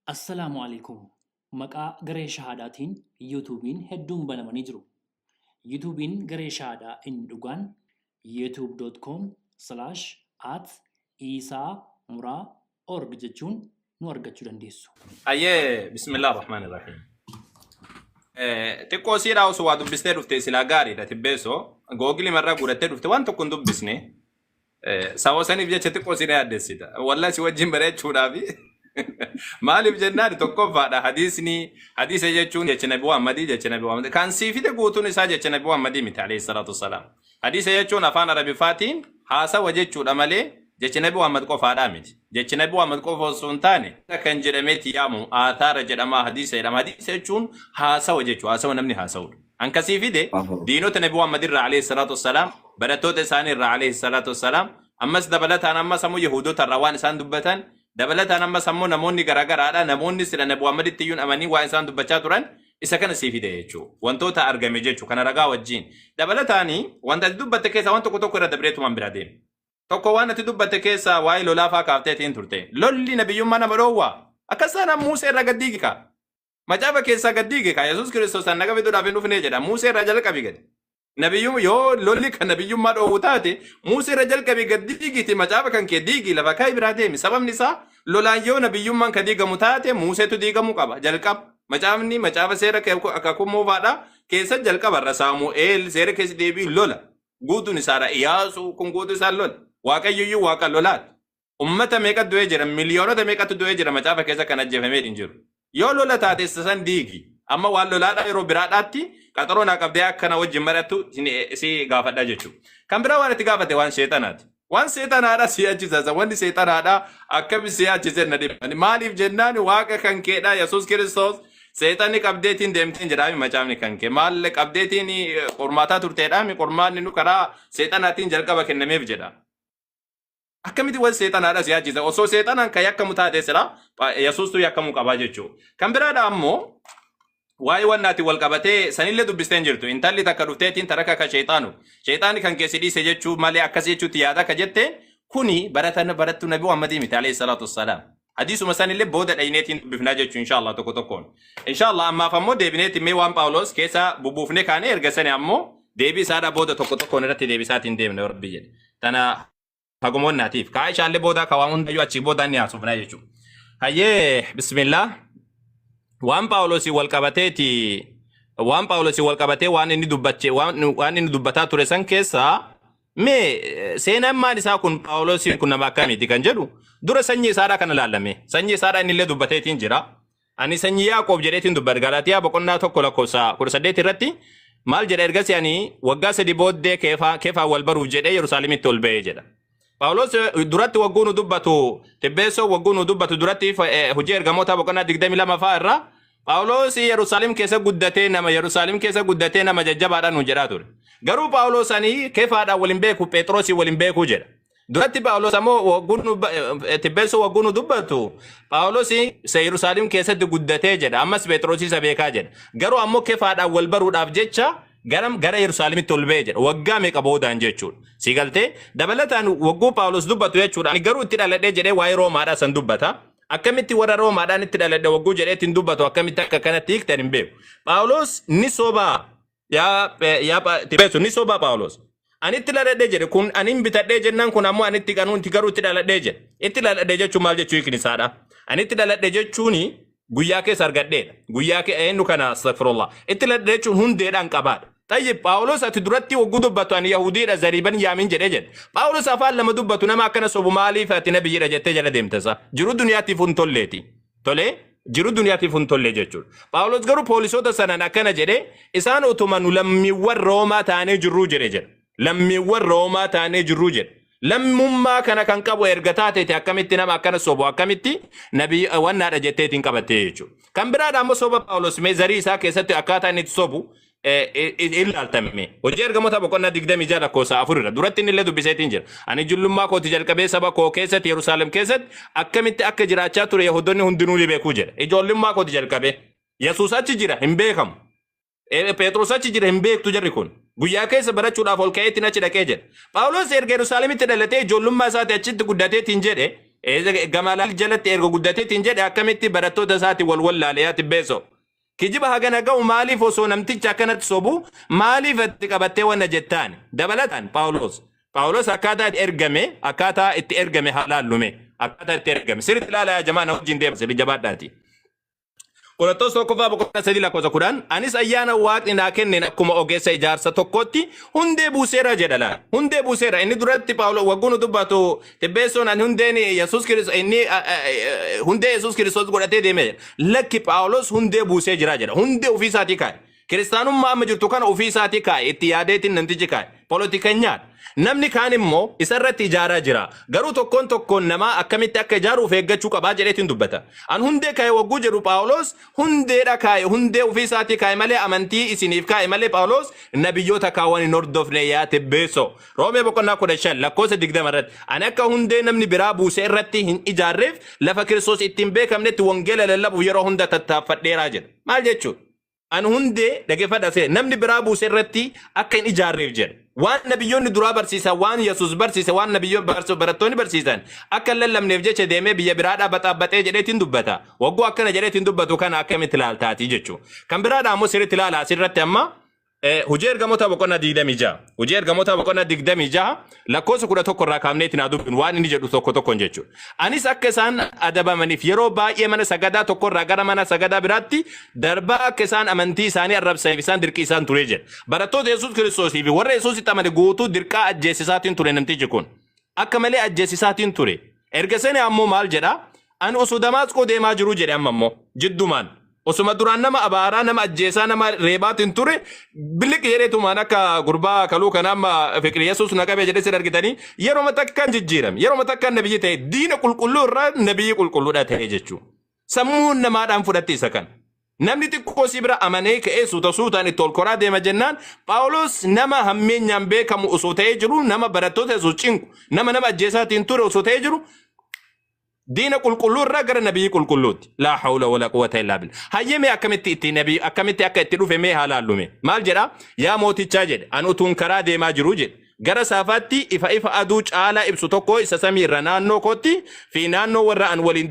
Assalaamu Aleeykum Maqaa garee shahaadaatiin YouTube'n hedduun banamanii jiru. YouTube'n garee shahaadaa inni dhugaan youtube.com slash at Iisaa Muraa org jechuun nu argachuu dandeessu. Hayyee bismillah rahmaan rahiim. Xiqqoo siidhaa osoo waa dubbistee dhufte silaa gaariidha tibbeessoo. Googilii marraa guurattee dhufte waan tokko hin dubbisne. Sababa saniif jecha xiqqoo si na yaaddessita. Wallahi si wajjin bareechuudhaafi. Maaliif jennaan tokkoffaadha hadiisni hadiisa jechuun jecha Nabi Muhammadii jecha Nabi Muhammad kan sii fide guutuun isaa jecha Nabi Muhammadii miti alayhi salaatu wassalaam. Hadiisa jechuun afaan Arabiffaatiin haasawa jechuudha malee jecha Nabi Muhammad qofaadhaa miti. Jechi Nabi Muhammad qofa osoo hin taane kan jedhameeti yaamu aathaara jedhama hadiisa jedhama. Hadiisa jechuun haasawa jechuudha. Haasawa namni haasawudha. An kasii fide diinota Nabi Muhammad irraa alayhi salaatu wassalaam barattoota isaanii irraa alayhi salaatu wassalaam ammas dabalataan ammas ammoo Yahuudota irraa waan isaan dubbatan dabalataan ammas ammoo namoonni garaagaraadha namoonni sila Nabi Muhammaditti iyyuu amanii waan isaan dubbachaa turan isa kana sii fide jechuudha. Wantoota argame jechuudha kana ragaa wajjin. Dabalataani wanta ati dubbatte keessaa waan tokko tokko irra dabreetumaan bira deema. Tokko waan ati dubbatte keessaa waa'ee lolaa faa kaafteetiin turte. Lolli nabiyyummaa nama dhoowwaa. Akkas taanaan Muusee irraa gad diigi kaa. Macaafa keessaa gad diigi kaa. Yesuus Kiristoos an naga fiduudhaaf hin dhufnee jedha. Muusee irraa jalqabi gadi. Nabiyyum yoo lolli kan nabiyyummaa dhoowwu taate Muusee irra jalqabi gad diigiti macaafa kan kee diigi lafa kaa'i biraa deemi. Sababni isaa lolaan yoo nabiyyummaan ka diigamu taate Muuseetu diigamuu qaba. Jalqaba. Macaafni macaafa seera kakuu moofaadha. Keessa jalqaba irra Saamu'eel seera keessa deebii lola. Guutuun isaadha. Iyaasuu kun guutuu isaan lola. Waaqayyo iyyuu waaqa lolaati. Ummata meeqa du'ee jira? Miliyoonota meeqatu du'ee jira macaafa keessa kan ajjeefamee hin jiru. Yoo lola taate isa san diigi. Amma waan lolaadhaa yeroo biraadhaatti qaxaroo naa qabdee akka na wajjin mari'attu si gaafadha jechuudha. Kan biraa waan itti gaafate waan sheexanaati. Waan seexanaadha si achisa. Wanni seexanaadha akkami si achise na dhiba. Maaliif jennaan waaqa kan keedha Yesuus Kiristoos seexanni qabdeetiin deemteen jedhaami macaafni kan kee. Maal qabdeetiin qormaataa turteedhaami qormaanni nu karaa seexanaatiin jalqaba kennameef jedha. Akkamitti waan seexanaadha si achisa. Osoo seexanaan kan yakkamu taate sila Yesuustu yakkamuu qabaa jechuudha. Kan biraadha ammoo waa'ee wannaati wal qabatee sanillee dubbistee hin jirtu. Intalli takka dhufteetiin taraka ka sheexaanu. Sheexaani kan keessi dhiise jechuu malee akkas jechuutti yaada akka jette kuni baratan barattuu Nabi Muhammadii miti alayhi salaatu wassalaam. Hadiisuma sanillee booda dhayneetiin dubbifnaa jechuu inshallah tokko tokkoon. Inshallah ammaaf ammoo deebineetti mee waan Phaawulos keessa bubuufne kaane erga sani ammoo deebii isaadhaa booda tokko tokkoon irratti deebisaatiin deemne rabbi jedhe. Tana haguma wannaatiif. Kaa ishaallee booda ka waan hundayyuu achii booda inni haasofnaa jechuudha. Hayyee bismillah. Waan Phaawulosii wal qabateeti waan Phaawulosii wal qabatee waan inni dubbache waan inni dubbataa ture san keessaa mee seenaan maal isaa kun Phaawulosiin kun nama akkamiiti kan jedhu dura sanyii isaadhaa kana ilaalame sanyii isaadhaa inni illee dubbateetiin jira. Ani sanyii Yaaqoob jedheetiin dubbadha. Galaatiyaa boqonnaa 1 lakkoofsa 18 irratti maal jedha ergasii ani waggaa 3 booddee keefaa keefaan wal baruuf jedhee Yerusaalemitti ol ba'ee jedha. Phaawulos duratti wagguu nu dubbatu Tibbeessoo wagguu nu dubbatu duratti hojii ergamootaa boqonnaa 22 fa'aa irraa Phaawulos Yerusaalem keessa guddatee nama Yerusaalem keessa guddatee nama jajjabaadha nu jedhaa ture. Garuu Phaawulos ani keefaadhaan wal hin beeku Phexrosii wal hin beeku jedha. Duratti Phaawulos ammoo wagguu nu Tibbeessoo wagguu nu dubbatu Phaawulos isa Yerusaalem keessatti guddatee jedha. Ammas Phexrosii isa beekaa jedha. Garuu ammoo kefaadhaan wal baruudhaaf jecha gara Yerusaalemitti ol ba'e jedha. Waggaa meeqa boodaan jechuudha. Si galtee dabalataan wagguu Phaawulos dubbatu jechuudha. Ani garuu itti dhaladhee jedhee waa'ee Roomaadhaa san dubbata. Akkamitti warra Roomaadhaan itti dhaladhe wagguu jedhee ittiin dubbatu akkamitti akka kanatti hiiktan hin beeku. Phaawulos ni sobaa. Yaa yaa Tibbeessu ni sobaa Phaawulos. Ani itti dhaladhee jedhe kun ani hin bitadhee jennaan kun ammoo ani itti qanuun itti garuu itti dhaladhee jedhe. Itti dhaladhee jechuun maal jechuu hiikni isaadha. Ani itti dhaladhe jechuun guyyaa keessa argadheedha. Guyyaa kee eenyu kana astaghfirullah. Itti dhaladhe jechuun hundeedhaan qabaadha. Tayyib Phaawulos ati duratti wagguu dubbattu ani Yahudiidha zariiban yaamin jedhee jedhe. Phaawulos afaan lama dubbatu nama akkana sobu maaliif ati nabiyyiidha jettee jala deemta isa. Jiru duniyaatiif hin tolleeti. Tolee jiru duniyaatiif hin tolle jechuudha. Phaawulos garuu poolisoota sanaan akkana jedhee isaan utuma nu lammiiwwan Roomaa taanee jirruu jedhe jedha. Lammiiwwan Roomaa taanee jirruu jedhe. Lammummaa kana kan qabu erga taateeti akkamitti nama akkana sobu akkamitti nabii wannaadha jetteetiin qabattee jechuudha. Kan biraadha ammoo soba Phaawulos mee zarii isaa keessatti akkaataa inni itti sobu ilaaltame. Hojii ergamoota boqonnaa 26 lakkoofsa 4 irra duratti inni illee dubbiseetiin jira. Ani ijoollummaa kooti jalqabee saba koo keessatti Yerusaalem keessatti akkamitti akka jiraachaa ture Yahudoonni hundinuu ni beeku jedha. Ijoollummaa kooti jalqabee. Yesuus achi jira hin beekamu. Phexros achi jira hin beektu jarri kun. Guyyaa keessa barachuudhaaf ol ka'eetiin achi dhaqee jedha. Phaawulos erga Yerusaalemitti dhalatee ijoollummaa isaati achitti guddateetiin jedhe. Gamalaal jalatti erga guddateetiin jedhe akkamitti barattoota isaatiin wal wallaale yaa Tibbeessoo? Kijiba hagana ga'u maaliif osoo namticha akkanatti sobu maaliif itti qabattee wanna jettaan? Dabalataan Phaawulos. Phaawulos akkaataa itti ergame, akkaataa itti ergame haa laallume. Akkaataa itti ergame. Sirriitti ilaalaa yaa jamaa, na wajjin deema, sirrii jabaadhaati. Qorontos 1ffaa boqonnaa 3 lakkoofsa 10, anis ayyaana Waaqni naa kenneen akkuma ogeessa ijaarsa tokkootti hundee buuseera jedha laal. Hundee buuseera. Inni duratti Phaawulos wagguu nu dubbatu Tibbeessoon ani hundeen Yesuus Kiristoos, inni hundee Yesuus Kiristoos godhatee deemee jedha. Lakki, Phaawulos hundee buusee jira jedha. Hundee ofii isaatii kaa'e. Kiristaanummaa amma jirtu kana ofii isaatii kaa'e, itti yaadeetiin namtichi kaa'e. Polotikanyaadha. Namni kaan immoo isa irratti ijaaraa jira. Garuu tokkoon tokkoon namaa akkamitti akka ijaaru of eeggachuu qabaa jedheetiin dubbata. An hundee kaa'e wagguu jedhu Phaawulos hundeedha kaa'e, hundee ofii isaatii kaa'e malee, amantii isiniif kaa'e malee Phaawulos nabiyyoota kaawwan hin hordofne yaa Tibbeessoo. Roomee boqonnaa 15 lakkoofsa 20 irratti, ani akka hundee namni biraa buuse irratti hin ijaarreef lafa Kiristoos ittiin beekamnetti wangeela lallabuuf yeroo hunda tattaaffadheeraa jedha. Maal jechuudha? An hundee, dhaggeeffadha see, namni biraa buuse irratti akka hin ijaarreef jedha. Waan nabiyyoonni duraa barsiisan, waan Yesuus barsiise, waan nabiyyoonni barattoonni barsiisan akka hin lallabneef jecha deemee biyya biraadhaa baxaabbaxee jedheetiin dubbata. Wagguu akkana jedheetiin dubbatu kana akkamitti ilaaltaatii jechuudha. Kan biraadhaa ammoo sirriitti ilaala asirratti amma. Hojii Ergamoota boqonnaa 26. Hojii Ergamoota boqonnaa 26 lakkoofsa 11 irraa kaafneetiin haa dubbinu waan inni jedhu tokko tokkoon jechuudha. Anis akka isaan adabamaniif yeroo baay'ee mana sagadaa tokko irraa gara mana sagadaa biraatti darbaa akka isaan amantii isaanii arrabsaniif isaan dirqii isaan ture jedha. Barattoota Yesuus Kiristoosii fi warra Yesuusitti amane guutuu dirqaa ajjeesisaatiin ture namtichi kun. Akka malee ajjeesisaatiin ture. Erga sani ammoo maal jedha? Ani osoo Damaasqoo deemaa jiruu jedhe. Amma immoo jiddumaan osuma duraan nama abaaraa, nama ajjeesaa, nama reebaatiin ture, biliq jedheetumaan akka gurbaa kaluu kana amma fiqri Yesuus na qabee jedhee sin argitanii, yeroo takkaan jijjiirame, yeroo takkaan nabiyyi ta'e, diina qulqulluu irraa nabiyyi qulqulluudha ta'e jechuudha. Sammuun namaadhaan fudhatte isa kana. Namni xiqqoo si bira amanee ka'ee suuta suutaan itti ol koraa deema jennaan, Phaawulos nama hammeenyaan beekamu osoo ta'ee jiru, nama barattoota Yesuus cinqu, nama nama ajjeesaatiin ture osoo ta'ee jiru, diina qulqulluu irraa gara nabiyyi qulqulluutti. Laa hawla wala quwwata illaa billah. Hayyee, mee akkamitti itti nabii akkamitti akka itti dhufe mee haa laallume. Maal jedha? Yaa mootichaa jedhe, ani utuun karaa deemaa jiru jedhe. Gara saafaatti ifa ifa aduu caalaa ibsu tokko isa samii irra naannoo kootti fi naannoo warra an waliin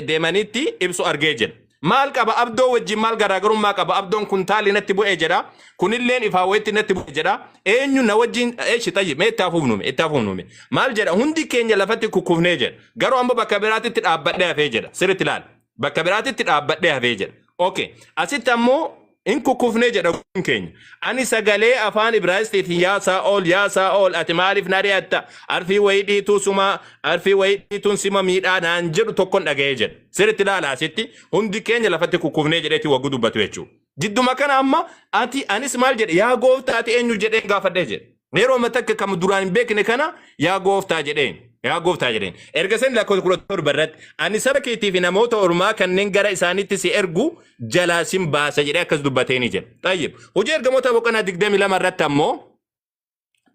deemanitti ibsu argee jedha. Maal qaba abdoo wajjin, maal garaagarummaa qaba? Abdoon kuntaalli natti bu'ee jedha. Kunilleen ifaa wayitti natti bu'e jedha. Eenyu na wajjin eeshi xayyi mee itti hafuufnume, itti hafuufnume. Maal jedha? Hundi keenya lafatti kukkufnee jedha. Garuu ammoo bakka biraatitti dhaabbadhee hafee jedha. Sirriitti ilaali. Bakka biraatitti dhaabbadhee hafee jedha. Okay. Asitti ammoo hin kukkufnee jedha kun keenya. Ani sagalee afaan Ibraayistiitiin, "Yaa Saa'ol, yaa Saa'ol, ati maaliif na ari'atta? Arfii wayii dhiituu suma, arfii wayii dhiituun sima miidhaa," naan jedhu tokkon dhaga'ee jedha. Sirriitti ilaala, asitti hundi keenya lafatti kukkufnee jedheeti wagguu dubbatu jechuudha. Jidduma kana amma ati anis maal jedhe? "Yaa gooftaa, ati eenyu?" jedheen gaafadhee jedhe. Yeroo amma takka kam duraan hin beekne kana "Yaa gooftaa" jedheen. Yaa gooftaa jedheen. Erga san lakkoofsa 17 irratti, "Ani saba keetii fi namoota ormaa kanneen gara isaaniitti si ergu jalaa sin baasa," jedhee akkas dubbateeni jedha. Tayyib. Hojii Ergamoota boqonnaa 22 irratti ammoo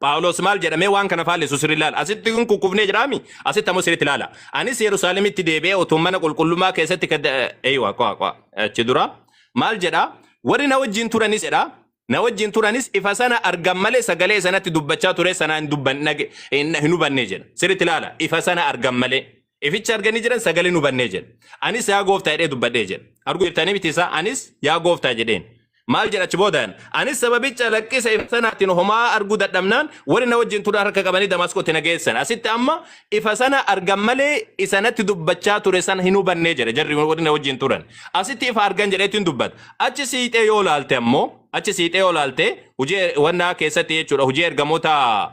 Phaawulos maal jedhamee waan kana faallisu sirri ilaala. Asitti kun kukkufnee jedhaami. Asitti ammoo sirriitti ilaala. Anis Yerusaalemitti deebi'ee utuu mana qulqullummaa keessatti kadda eeywa qo'a qo'a achi dura maal jedha? Warri na wajjin turanis jedha. Na wajjin turanis ifa sana argan malee sagalee sanatti dubbachaa ture sana hin dubbanne, hin hubanne jedha. Sirriitti ilaala. Ifa sana argan malee. Ificha arganii jiran, sagalee hin hubannee jedha. Anis "Yaa gooftaa" jedhee dubbadhee jedha. Arguu jirtanii miti isaa? Anis "Yaa gooftaa" jedheen. Maal jedha achi boodaan? Anis sababii calaqqisa ifa sanaatiin homaa arguu dadhabnaan warri na wajjin turan harka qabanii Damaasqootti na geessan. Asitti amma ifa sana argan malee isa natti dubbachaa ture sana hin hubannee jedha jarri warri na wajjin turan. Asitti ifa argan jedheetiin dubbata. Achi siixee yoo laalte ammoo, achi siixee yoo laalte, hojii wannaa keessatti jechuudha, Hojii Ergamoota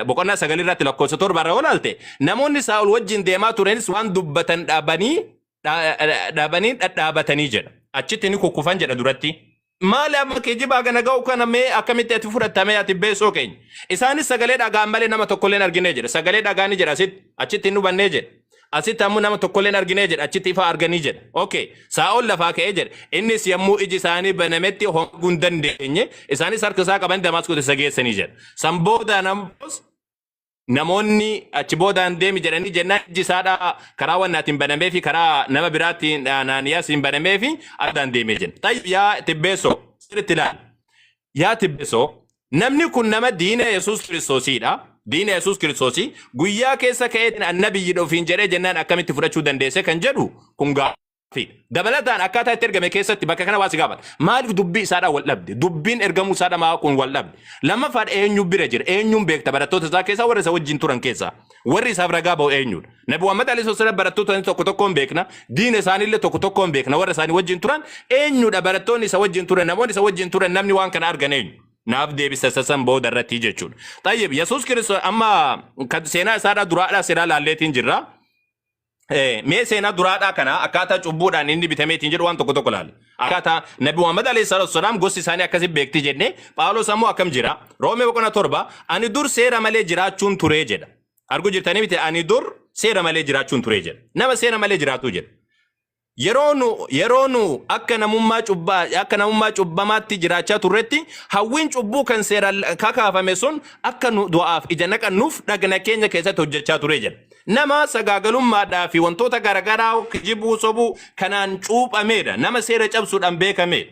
boqonnaa 9 irratti lakkoofsa 7 irra yoo laalte, namoonni Saa'ol wajjin deemaa turanis waan dubbatan dhabanii dhadhaabatanii jedha. Achitti ni kukkufan jedha duratti. Maali amma kijibaa kana ga'u kana mee akkamitti ati fudhatame ati beesoo keenya? Isaanis sagalee dhagaan malee nama tokkollee hin argine jedha. Sagalee dhagaanii jedha asitti, achitti hin hubannee jedha. Asitti ammoo nama tokkollee hin argine jedha. Achitti ifa arganii jedha. Okay. Saa'ol lafaa ka'ee jedha. Innis yommuu iji isaanii banametti homaa hin dandeenye. Isaanis harka isaa qabanii Damaasqootti isa geessanii jedha. San boodaan ammoo namoonni achi boodaan deemi jedhanii jennaan iji isaadhaa karaa wannaatiin banamee fi karaa nama biraatiin Anaaniyaasiin banamee fi addaan deemee jira. Tayyib, yaa Tibbeessoo, sirriitti ilaali. Yaa Tibbeessoo, namni kun nama diina Yesuus Kiristoosiidha. Diina Yesuus Kiristoosii guyyaa keessa ka'eetiin annabiyyi ofiin jedhee jennaan akkamitti fudhachuu dandeesse kan jedhu kun gaaffiidha. Dabalataan akkaataa itti ergame keessatti bakka kana waa si gaafata. Maaliif dubbii isaadhaan wal dhabde? Dubbiin ergamuu isaadha maa kun wal dhabde? Lammaffaan eenyu bira jira? Eenyuun beekta barattoota isaa keessaa warra isa wajjin turan keessaa? Warri isaaf ragaa ba'u eenyudha? Nabi Muhammad alayhi salaam barattoota isaanii tokko tokkoon beekna. Diina isaaniillee tokko tokkoon beekna. Warra isaanii wajjin turan eenyudha? Barattoonni isa wajjin turan, namoonni isa wajjin turan namni waan kana argan eenyu? Naaf deebisa isa san booda irratti jechuudha. Tayyib Yesuus Kiristoos amma kan seenaa isaadhaa duraadhaa seenaa laalleetiin jirra. Mee seenaa duraadhaa kana akkaataa cubbuudhaan inni bitameetiin jedhu waan tokko tokko laalla. Akkaataa Nabi Muhammad alayhi salaatu wassalaam gosti isaanii akkasi beekti jenne Phaawulos ammoo akkam jira? Roomee boqonnaa 7 ani dur seera malee jiraachuun turee jedha. Arguu jirtanii miti ani dur seera malee jiraachuun turee jedha. Nama seera malee jiraatuu jedha. Yeroo nu akka namummaa cubbamaatti jiraachaa turretti hawwiin cubbuu kan seeraan kakaafame sun akka nu du'aaf ija naqannuuf dhagna keenya keessatti hojjechaa ture jedha. Nama sagaagalummaadhaa fi wantoota garaagaraa kijibuu sobuu kanaan cuuphameedha. Nama seera cabsuudhaan beekameedha.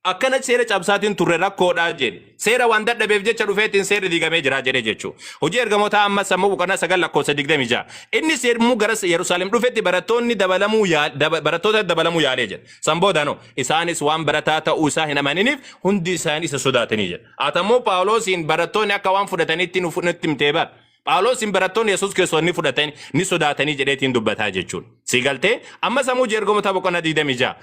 Akkana seera cabsaatiin turre rakkoodha jedhe. Seera waan dadhabeef jecha dhufeetiin seerri diigamee jira jedhe jechuudha. Hojii ergamootaa ammas sammuu boqonnaa 9 lakkoofsa 26. Inni yommuu gara Yerusaalem dhufetti barattoonni dabalamuu barattoota dabalamuu yaalee jedha. San boodano isaanis waan barataa ta'uu isaa hin amaniniif hundi isaanii isa sodaatanii jedha. Atammoo Phaawulosiin barattoonni akka waan fudhatanitti nutti himtee bara. Phaawulosiin barattoonni Yesuus Kiristoos ni fudhatanii ni sodaatanii jedheetiin dubbataa jechuudha. Si galtee amma sammuu ergamoota boqonnaa 26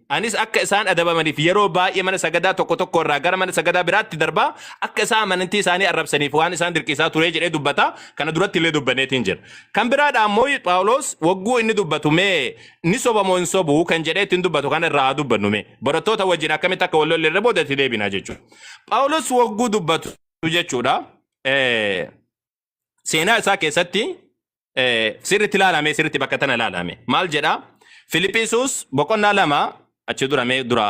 anis akka isaan adabamaniif yeroo baay'ee mana sagadaa tokko tokko irraa gara mana sagadaa biraatti darbaa akka isaan amantii isaanii arrabsaniif waan isaan dirqisaa ture jedhee dubbata. Kana duratti illee dubbaneetiin jira. Kan biraadha ammoo Phaawulos wagguu inni dubbatu mee ni sobamoo hin sobu kan jedhee ittiin dubbatu kana irraa haa dubbannu mee barattoota wajjin akkamitti akka wal lolle irra booda itti deebina jechuudha. Phaawulos wagguu dubbatu jechuudha. Seenaa isaa keessatti sirriitti ilaalame, sirriitti bakka tana ilaalame maal jedha? Filiphisuus boqonnaa 2 achi dura mee dura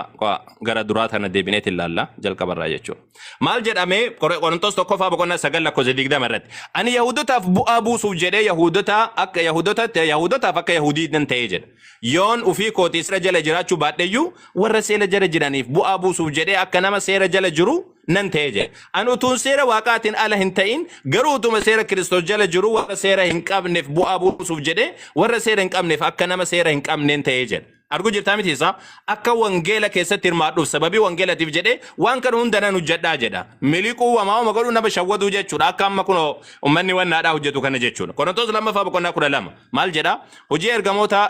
gara duraa tana deebineet ilaalla jalqabarraa jechuudha. Maal jedhame? Qorontos tokkoffaa boqonnaa 9 lakkoofsa 20 irratti ani Yahudotaaf bu'aa buusuuf jedhee Yahudota akka Yahudota Yahudotaaf akka Yahudii nan ta'ee jedha. Yoon ufii kootii seera jala jiraachuu baadheyyuu warra seera jala jiraniif bu'aa buusuuf jedhee akka nama seera jala jiru nan ta'e jedhe. Ani utuun seera waaqaatiin ala hin ta'in garuu utuma seera Kiristoos jala jiru warra seera hin qabneef bu'aa buusuuf jedhee warra seera hin qabneef akka nama seera hin qabneen ta'ee jedha. Arguu jirtaa miti isaa akka wangeela keessatti hirmaadhuuf sababii wangeelatiif jedhee waan kana hunda nan hojjedhaa jedha. Miliquu wamaa'uma godhuu nama shawwaduu jechuudha. Akka amma kun uummanni wannaadhaa hojjetu kana jechuudha. Qorontoos lammaffaa boqonnaa 12 maal jedha? Hojii ergamoota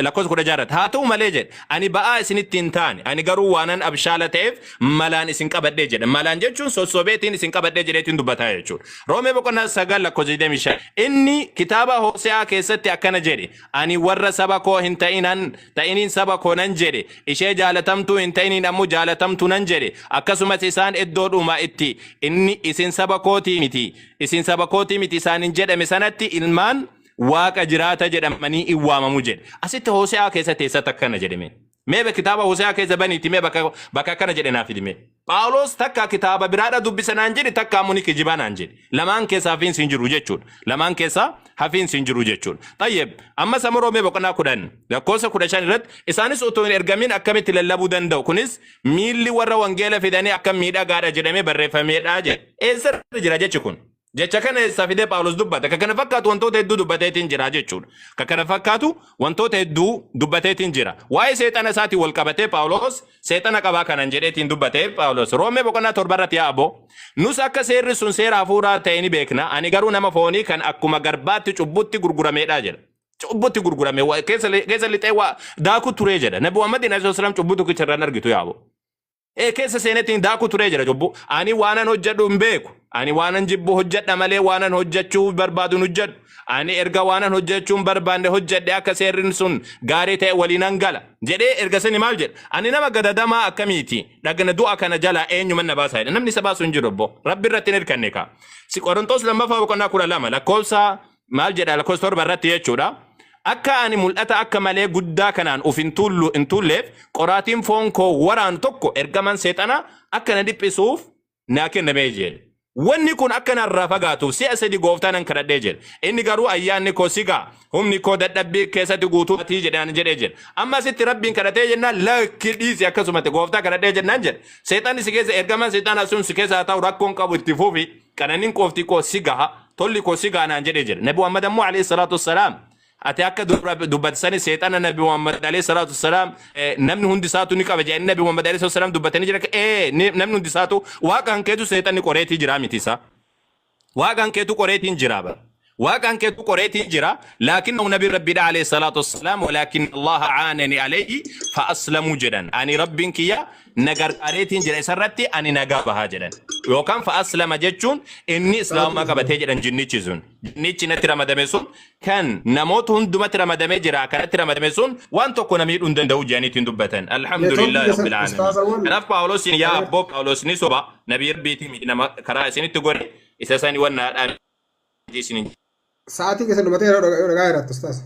lakkoofsa 16 irratti haa ta'u malee jedhe ani ba'aa isinitti hin taane ani garuu waanan abshaala ta'eef malaan isin qabadhee jedhe. Malaan jechuun sossobeetiin isin qabadhee jedheetiin dubbataa jechuudha. Roomee boqonnaa 9 lakkoofsa 25 inni kitaaba Hose'aa keessatti akkana jedhe ani warra saba koo hin ta'inan ta'iniin saba koo nan jedhe ishee jaalatamtuu hin ta'iniin ammoo jaalatamtuu nan jedhe akkasumas isaan iddoodhuma itti inni isin saba kootii miti isin saba kootii miti isaaniin jedhame sanatti ilmaan waaqa jiraata jedhamanii in waamamu jedhe. Asitti Hose'aa keessatti eessatti akkana jedhame? Mee kitaaba Hose'aa keessa baniiti mee bakka akkana jedhe naaf fidime. Phaawulos takka kitaaba biraadha dubbisa naan jedhe takka ammoo ni kijibaa naan jedhe. Lamaan keessaa hafiinsi hin jiru jechuudha. Lamaan keessaa hafiinsi hin jiru jechuudha. Tayyib amma sama Roomee boqonnaa 10 lakkoofsa 15 irratti isaanis utuu hin ergamin akkamitti lallabuu danda'u? Kunis miilli warra wangeela fidanii akka miidhagaadha jedhamee barreeffameedha jedhe. Eessarra jira jechi kun? Jecha kana eessaa fidee Phaawulos dubbata? Ka kana fakkaatu wantoota hedduu dubbateetiin jira jechuudha. Ka kana fakkaatu wantoota hedduu dubbateetiin jira. Waa'ee seexana isaatiin wal qabatee Phaawulos seexana qabaa kanan jedheetiin dubbatee Phaawulos. Roomee boqonnaa 7 irratti yaa aboo. Nus akka seerri sun seera hafuuraa ta'e ni beekna. Ani garuu nama foonii kan akkuma garbaatti cubbutti gurgurameedha jedha. Cubbutti gurgurame keessa lixee waa daaku turee jedha. Nabi Muhammad alayhi salaam cubbuu tokkicha irraan argitu yaa aboo. Ee keessa seenetiin daakuu turee jira cubbuu. Ani waanan hojjedhu hin beeku. Ani waanan jibbu hojjedha malee waanan hojjechuu barbaadu hin hojjedhu. Ani erga waanan hojjechuu hin barbaanne hojjedhe akka seerri sun gaarii ta'e waliinan gala. Jedhee erga sani maal jedha? Ani nama gadadamaa akkamiiti? Dhagna du'a kana jalaa eenyuman na baasa jedha. Namni isa baasu hin jiru obbo. Rabbi irratti hin hirkanne kaa. Si Qorontoos lammaffaa boqonnaa 12 lakkoofsa maal jedha lakkoofsa 7 irratti jechuudha. Akka ani mul'ata akka malee guddaa kanaan uf hin tuullu hin tuulleef qoraatiin foon koo waraanu tokko ergamaan seexanaa akka na dhiphisuuf naa kennamee jedhe. Wanni kun akka narraa fagaatuuf si'a sadi gooftaa nan kadhadhee jedhe. Inni garuu ayyaanni koo si ga'a humni koo dadhabbii keessatti guutuu ati jedhe naan jedhee jedhe. Amma asitti rabbiin kadhatee jennaan lakki dhiisi akkasumatti gooftaa kadhadhee jennaan jedhe. Seexanni si keessa ergamaan seexanaa sun si keessa haa ta'u rakkoon qabu itti fufi. Qananiin koofti koo si gaha, tolli koo si gaha naan jedhee jira. Nabi Muhammad ammoo alayhi salaatu wassalaam ati akka dura dubbatisani seexana Nabi Muhammad alayhi salaatu wassalaam namni hundi isaatu ni qaba jedhanii Nabi Muhammad alayhi salaatu wassalaam dubbatanii jira. Namni hundi isaatu waaqa kan keetu seexanni qoreetii jira miti isaa. Waaqaan keetu qoreetiin jira bara. Waaqaan keetu qoreetiin jira. Laakin nabi Rabbiidha alayhi salaatu wassalaam walaakin Allaha aanani alayhi fa aslamuu jedhan. Ani Rabbiin kiyya na gargaareetiin jira isarratti ani nagaa bahaa jedhan. Yookaan fa aslama jechuun inni islaamummaa qabatee jedhan jinnichi sun. Jinnichi natti ramadame sun kan namoota hundumatti ramadamee jira kanatti ramadame sun waan tokko na miidhuu hin danda'u jedhaniitiin dubbatan. Alhamdulillahi rabbil aalamiin. Kanaaf Phaawulosiin yaa abboo Phaawulos ni soba nabii Rabbiitii miti nama karaa isinitti godhe isa sani wannaadhaa miti isinin. Sa'aatii keessa dhumatee yeroo dhagaa jiraattu ustaas.